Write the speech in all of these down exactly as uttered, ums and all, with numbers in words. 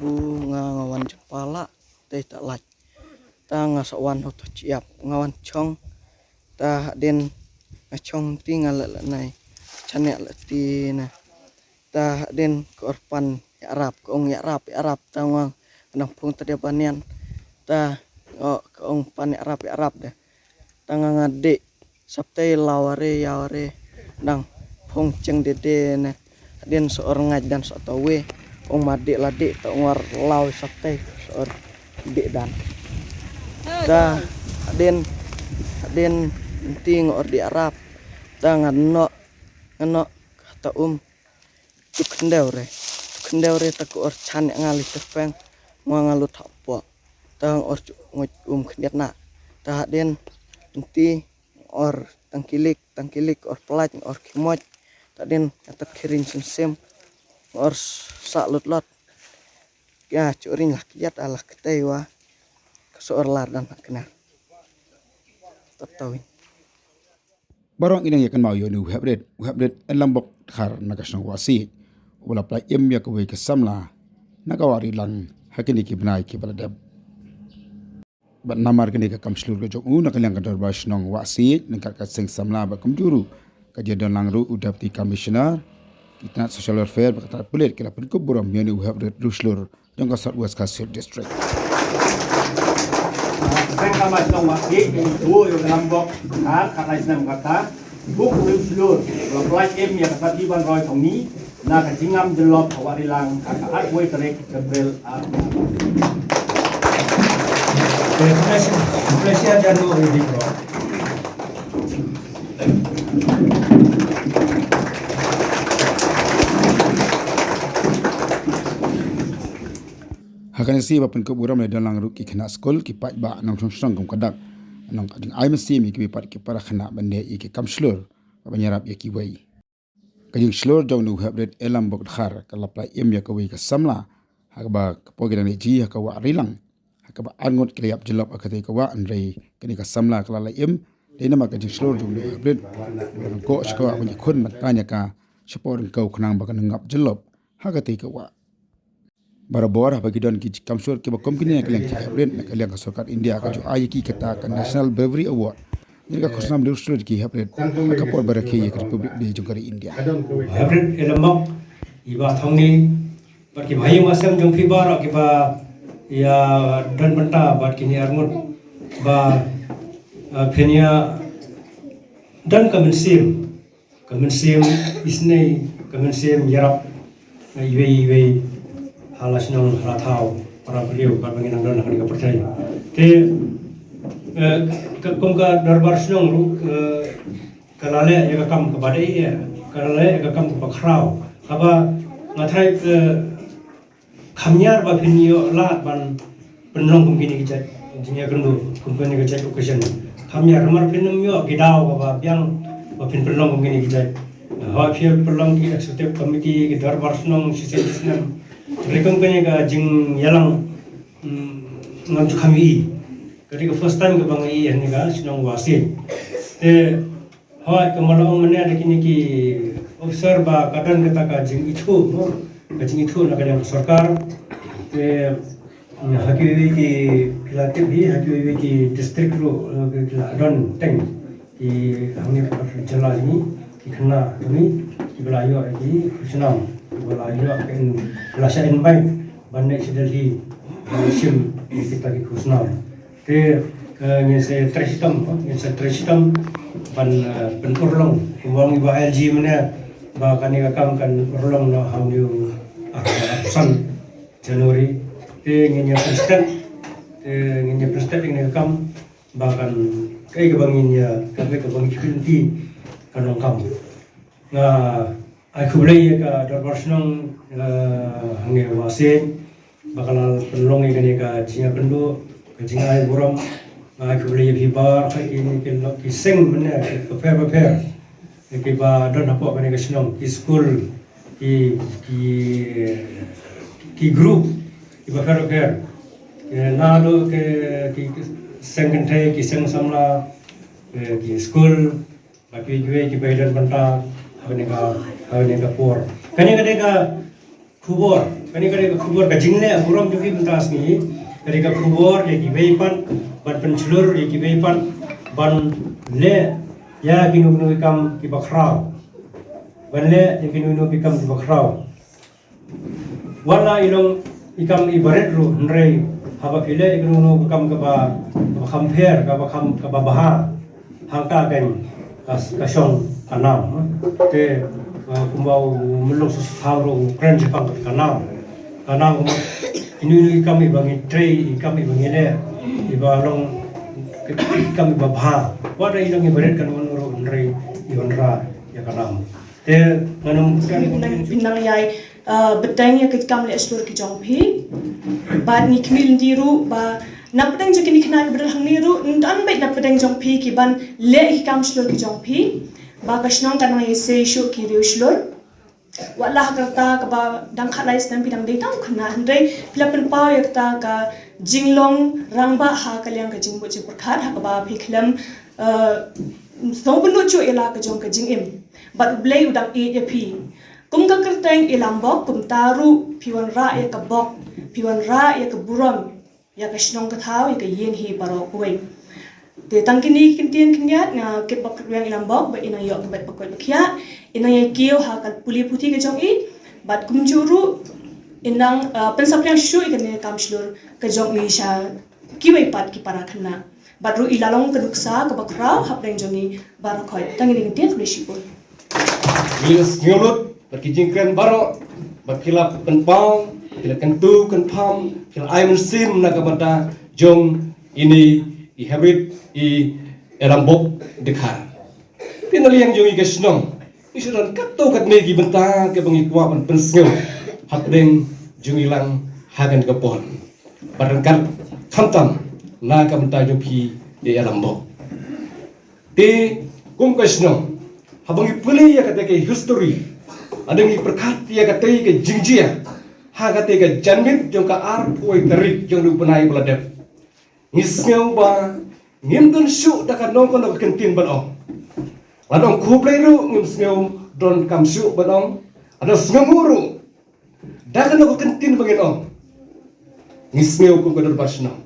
Nga nga wan jong pala te ta lach. Ta nga sa wan ho to chiap nga wan chong. Ta hadien nga chong ti nga la la nai chane la ti na. Ta hadien ka or pan ya rap ka ong ya rap ya rap ta nga nang phung ta dia banian. Ta o ka ong pan ya rap ya rap de. Ta nga nga de sapte laware yaware dang phong cheng de de ne. Hadien so or ngaj dan so tawe ong ma de la de ta ong war law sapte so or de dan. Ta hadien hadien ti nga or de arap ta nga no nga no ka ta um tu khndew re tu khndew re ta ko or chan nga li terpeng nga nga lut ha po ta nga or chu ngut um khniat na ta hadien ti or tang kilik tang kilik or plaj or khimoj ta din atat khiring sim sim or sa lut lot ya churing lah kiat alah ketei wa ka so or lar dan kena. Tatawin. Barong inang yakan mau yoni webrit webrit en lambok khar na ka shnong wasi wala plaj im ya ka wei ka samla na ka wari lang hakini ki bnai ki bala dep. Bad namar kane ka kam shlur ka jong u na ka liang ka dorbar shnong Wahsiej lyngkot ka seng samla bad kumjuh ruh ka jia don lang ruh u Deputy Commissioner ki tnat Social Welfare bad ka tnat pulit ki la pynkup burom ïa une u hep rit riewshlur shlur jong ka South West Khasi Hills District. Seng samla shnong Wahsiej u ïa u Lambok ka ka lai snem ka ka buk riewshlur la pynlait im ïa ka Sati Ban Roi Thongni na ka jingngam jyllop ha Wahrilang ha ka arphew tarik April arphew. Ha kane ka sngi ba pynkup burom la don lang ruh ki khynnah skul ki paidbah nongshong shnong kum ka dak nong ka jingai mynsiem ïa kiwei pat ki para khynnah ban leh ïa ki kam shlur ban ïarap ïa kiwei. Ka jingshlur jong une u hep rit Elam Bok Dkhar ka la pynlait im ïa kawei ka samla ha kaba ka por ki dang leit ji ha ka wah Rilang ha kaba arngut ki la ïap jyllop ha katei ka wah, hynrei kane ka samla ka la lait im dei namar ka jingshlur jong une u hep rit. Ba la koh sha ka wah ban ïakhun ban tan ïa ka shapoh ryngkew khnang ba kan ym ïap jyllop ha katei ka wah. Barabor haba ki don ki kam shlur kiba kum kine na ka liang ki hep rit na ka liang ka sorkar India ka ju ai ïa ki kata ka National Bravery Award. Ïa ka khusnam riewshlur ki hep rit ha ka por ba rakhe ïa ka Republic Day jong ka ri India. Hep rit Elam Bok, i Bah Thongni bad ki bahaïing bahasem jong phi baroh kiba ïa don bynta bad kine arngut ba phin ïa don ka mynsiem ka mynsiem isynei ka mynsiem ïarap na iwei iwei ha la shnong ha la thaw para briew kaba ngi nang don ha kane ka pyrthei. Te ka kum ka dorbar shnong ruh ka la leh ïa ka kam kaba dei ïa ka la leh ïa ka kam kaba khraw kaba nga tharai ka Kham ïar ba phin ïoh lad ban pynlong kum kine ki jait jingïakynduh kum kine ki jait occasion. Kham ïar namar phin ym ïoh ki daw kaba biang ba phin pynlong kum kine ki jait. Haba phi pynlong ki executive committee ki dorbar shnong shisien shisnem. Hynrei kum kine ka jingïalang ngam ju kham ïohi. Ka dei ka first time kaba nga ïohi ha kane ka shnong Wahsiej. Te Hooid, kumba la ong mynne da kine ki officer ba ka don kata ka jingithuh mo, ka jingithuh na ka liang ka sorkar. Te ha kiwei ki phi la tip hi ha kiwei ki district ruh ki la don teng ki hangne ka jylla jong ngi ki khynnah jong ngi kiba la ïoh ki khusnam kiba la ïoh ki la shah invite ban leit sha Delhi ban shim kita ki khusnam. Te ngin sa trei shitom, ngin sa trei shitom ban pynurlong kumba ong i Bah L G mynne ba kane ka kam kan urlong noh ha une u arphew san January. Te ngin ïa pynstet, te ngin ïa pynstet ïa kane ka kam ba kan kaei kaba ngin ïa kaei kaba ngin ïa pynti kan long kam. Nga ai khublei ïa ka dorbar shnong hangne Wahsiej ba ka la pynlong ïa kane ka jingïakynduh ka jingai burom. Nga ai khublei ïa phi baroh ki seng mynne ki bapher bapher kiba don hapoh kane ka shnong, ki skul, ki ki ki group ki bapher bapher. Naduh ki seng kynthei, ki seng samla, ki skul, bad kiwei kiwei kiba ïadon bynta ha kane ka ha kane ka por. Kane ka dei ka khubor, kane ka dei ka khubor, ka jingleh burom jong ki mynta sngi, ka dei ka khubor ïa kiwei pat, ban pynshlur ïa kiwei pat, ban leh ïa kino kino ki kam kiba khraw. Ban leh ïa kino kino ki kam kiba khraw. Wat la i long i kam iba rit ruh, hynrei haba phi leh ïa kino kino ka kam kaba, kaba kham pher, kaba kham, kaba bha, hangta kan ka, ka shong ka nam. Te, uh, kumba u Myllung Soso Tham ruh u kren shaphang ka nam. Ka nam kumba ino ino i kam iba ngi trei, i kam iba ngi leh, iba long i kam iba bha. Wat la i long iba rit kano kano ruh, hynrei i wanrah ïa ka nam. Te ngan ym, nang, nang ïai, uh, bteng ïa ki kam leh shlur ki jong phi. Bad ngi khmih lynti ruh ba na pdeng jong kine ki khynnah kiba don hangne ruh, ym don beit na pdeng jong phi ki ban leh ki kam shlur ki jong phi. Ba ka shnong kan nang ïasei shuh ki riew shlur. Wat la ha ka rta kaba dang khatlai snem phi dang dei tang u khynnah, hynrei phi la pynpaw ïa kata ka jinglong rangbah ha ka liang ka jingmut jingpyrkhat, ha kaba phi khlem, uh, sngewbha shuh ïa la ka jong ka jingim. Bad U Blei u dang ïeit ïa phi. Kum ka kyrteng Ïalambok, kumta ruh phi wanrah ïa ka bok, phi wanrah ïa ka burom ïa ka shnong ka thaw, ïa ka ïing hi baroh kawei. Te tang kine ki kyntien khyndiat nga kit bok kyrwiang Ïalambok ba i nang ïoh ka beit ba koit ba khiah, i nang ïai kiew ha ka pule puthi ka jong i, bad kumjuh ruh i nang, uh, pynsaphriang shuh ïa kane ka kam shlur ka jong i sha kiwei pat ki para khynnah. Bad ruh i la long ka nuksa kaba khraw hapdeng jong i baroh khoit. Tang kine ki kyntien, khublei shibun. Ngi la sngew lut bad ki jingkren baroh, bad phi la pynpaw, phi la kyntu kynpham, phi la ai mynsiem na ka bynta jong ine i hynrei i Ïalambok Dkhar. Te na liang jong i ka shnong, ngi shu don katto katne ki bynta kiba ngi kwah ban pynsngew hapdeng jong i lang ha kane ka por. Bad ryngkat khamtam na ka bynta jong phi i Ïalambok. Te kum ka shnong, haba ngi pule ïa katei ka history, lada ngi pyrkhat ïa katei ka jingjia ha katei ka janmiet jong ka arphew tarik jong une u bnai ba la dep, ngi sngew ba ngim don shuh da kano kano ka kyntien ban ong. Lada ong khublei ruh ngim sngew donkam shuh ban ong. Lada sngewnguh ruh, da kano ka kyntien ba ngin ong? Ngi sngew kum ka dorbar shnong,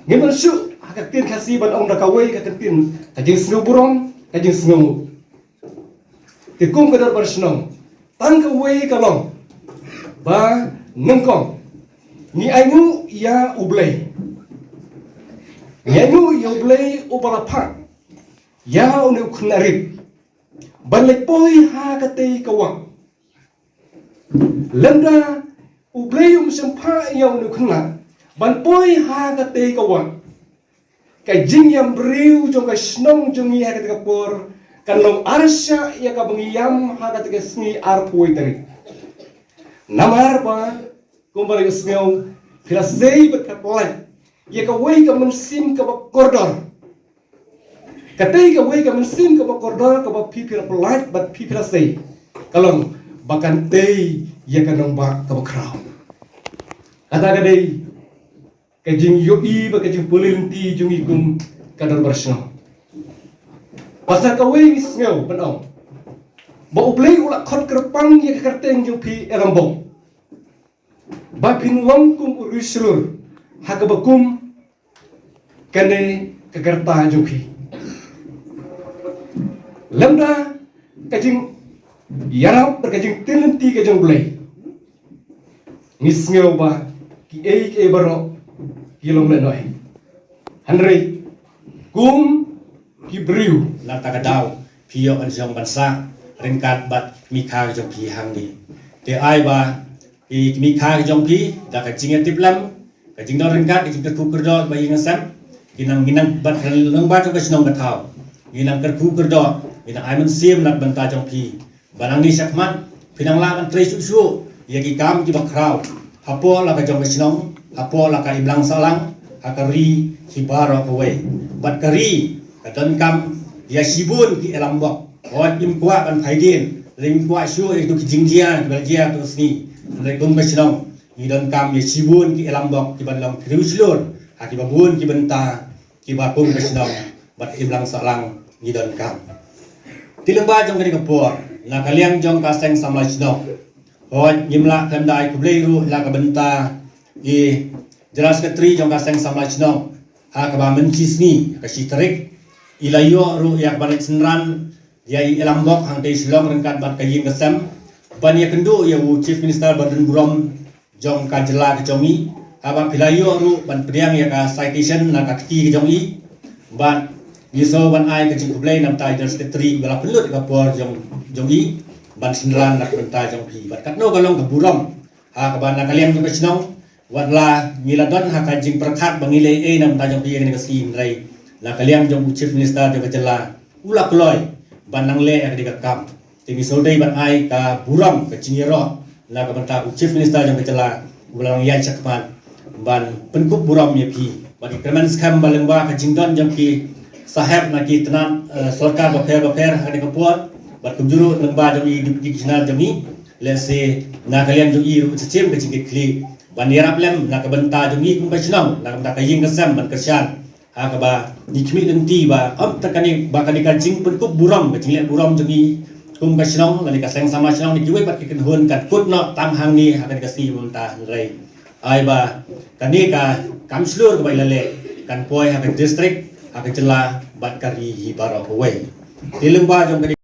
ngim don shuh ha ka ktien Khasi ban ong da kawei ka kyntien, ka jingsngew burom, ka jingsngewnguh. Te kum ka dorbar shnong, tang kawei ka long ba nyngkong ngi ainguh ïa U Blei. Ngi ainguh ïa U Blei uba la phah ïa une u khynnah rit ban leit poi ha katei ka wah. Lymda U Blei um shym phah ïa une u khynnah ban poi ha katei ka wah, ka jingïam briew jong ka shnong jong ngi ha katei ka por kan long arshah ïa kaba ngi ïam ha katei ka sngi arphew tarik. Namar ba kumba la sngew, phi la sei bad phi la pynlait ïa kawei ka mynsiem kaba kordor. Katei kawei ka mynsiem kaba kordor kaba phi phi la pynlait bad phi phi la sei, ka long ba kan tei ïa ka nongbah kaba khraw. Kata ka dei ka jingïohi bad ka jingpule lynti jong ngi kum ka dorbar shnong. Basa kawei ngi sngew ban ong ba U Blei u la khot kyrpang ïa ka kyrteng jong phi Ïalambok, ba phin long kum u riewshlur ha kaba kum kane ka rta jong phi. Lymda ka jingïarap bad ka jingtieng lynti ka jong U Blei, ngi sngew ba kiei kiei baroh ki long lehnoh. Hynrei kum ki briew, na kata ka daw phi ïoh ban shong ban sah ryngkat bad ki kmie ka jong phi hangne. Te ai ba ki kmie ka jong phi, da ka jingïatiplem, ka jingdon ryngkat, ka jingkyrkhu kyrdoh ba ïing sem, ki nang, ngi nang, bad lyngba jong ka shnong ka thaw, ngi nang kyrkhu kyrdoh, ngi nang ai mynsiem na ka bynta jong phi. Ba nangne shakhmat phin nang lah ban trei shuh shuh ïa ki kam kiba khraw hapoh la ka jong ka shnong, hapoh la ka imlang sahlang, ha ka ri hi baroh kawei. Bad ka ri ka donkam ïa shibun ki Ïalambok. Hooid, ngim kwah ban phai dien, ngim kwah shuh ïa kito ki jingjia kiba la jia ha kito ki sngi. Hynrei kum ka shnong ngi donkam ïa shibun ki Ïalambok kiban long ki riewshlur ha kiba bun ki bynta kiba kum ka shnong bad imlang sahlang ngi donkam. Te lyngba jong kane ka por, na ka liang jong ka seng samla shnong, Hooid, ngim lah khlem da ai khublei ruh ïa ka bynta i General Secretary jong ka Seng Samla Shnong, ha kaba mynta shi sngi, ka shi tarik, i la ïoh ruh ïa kaba leit synran ïa i Elambok hangtei Shillong ryngkat bad ka ïing ka sem ban ïakynduh ïa u Chief Minister ba don burom jong ka jylla ka jong i, haba phi la ïoh ruh ban pdiang ïa ka citation na ka kti ka jong i. Bad ngi sngewbha ban ai ka jingkhublei na bynta i General Secretary ba la pynlut ïa ka por jong jong i ban synran na ka bynta jong phi. Bad katno ka long ka burom ha kaba na ka liang jong ka shnong, wat la ngi la don ha ka jingpyrkhat ba ngi leh ei na bynta jong phi ha kane ka sngi, hynrei na ka liang jong u Chief Minister jong ka jylla u la kloi ban nang leh ïa kane ka kam. Te ngi sngewdei ban ai ka burom, ka jingïaroh na ka bynta u Chief Minister jong ka jylla uba la nang ïaid shakhmat ban pynkup burom ïa phi. Bad ngi kyrmen skhem ba lyngba ka jingdon jong ki sahep na ki tnat, eh, sorkar bapher bapher ha kane ka por, bad kumjuh ruh lyngba jong i Deputy Commissioner jong i, lehse na ka liang jong i ruh shisien ka jingkitkhlieh ban ïarap lem na ka bynta jong i kum ka shnong, na ka bynta ka ïing ka sem ban kyrshan ha kaba ngi khmih lynti ba ym tang kane, ba kane ka jingpynkup burom, ka jingleh burom jong i kum ka shnong lane ka Seng Samla Shnong na kiwei pat ki kynhun kan kut noh tang hangne ha kane ka sngi mynta, hynrei ai ba kane ka kam shlur kaba i la leh kan poi ha ka district, ha ka jylla bad ka ri hi baroh kawei. Te lyngba jong kane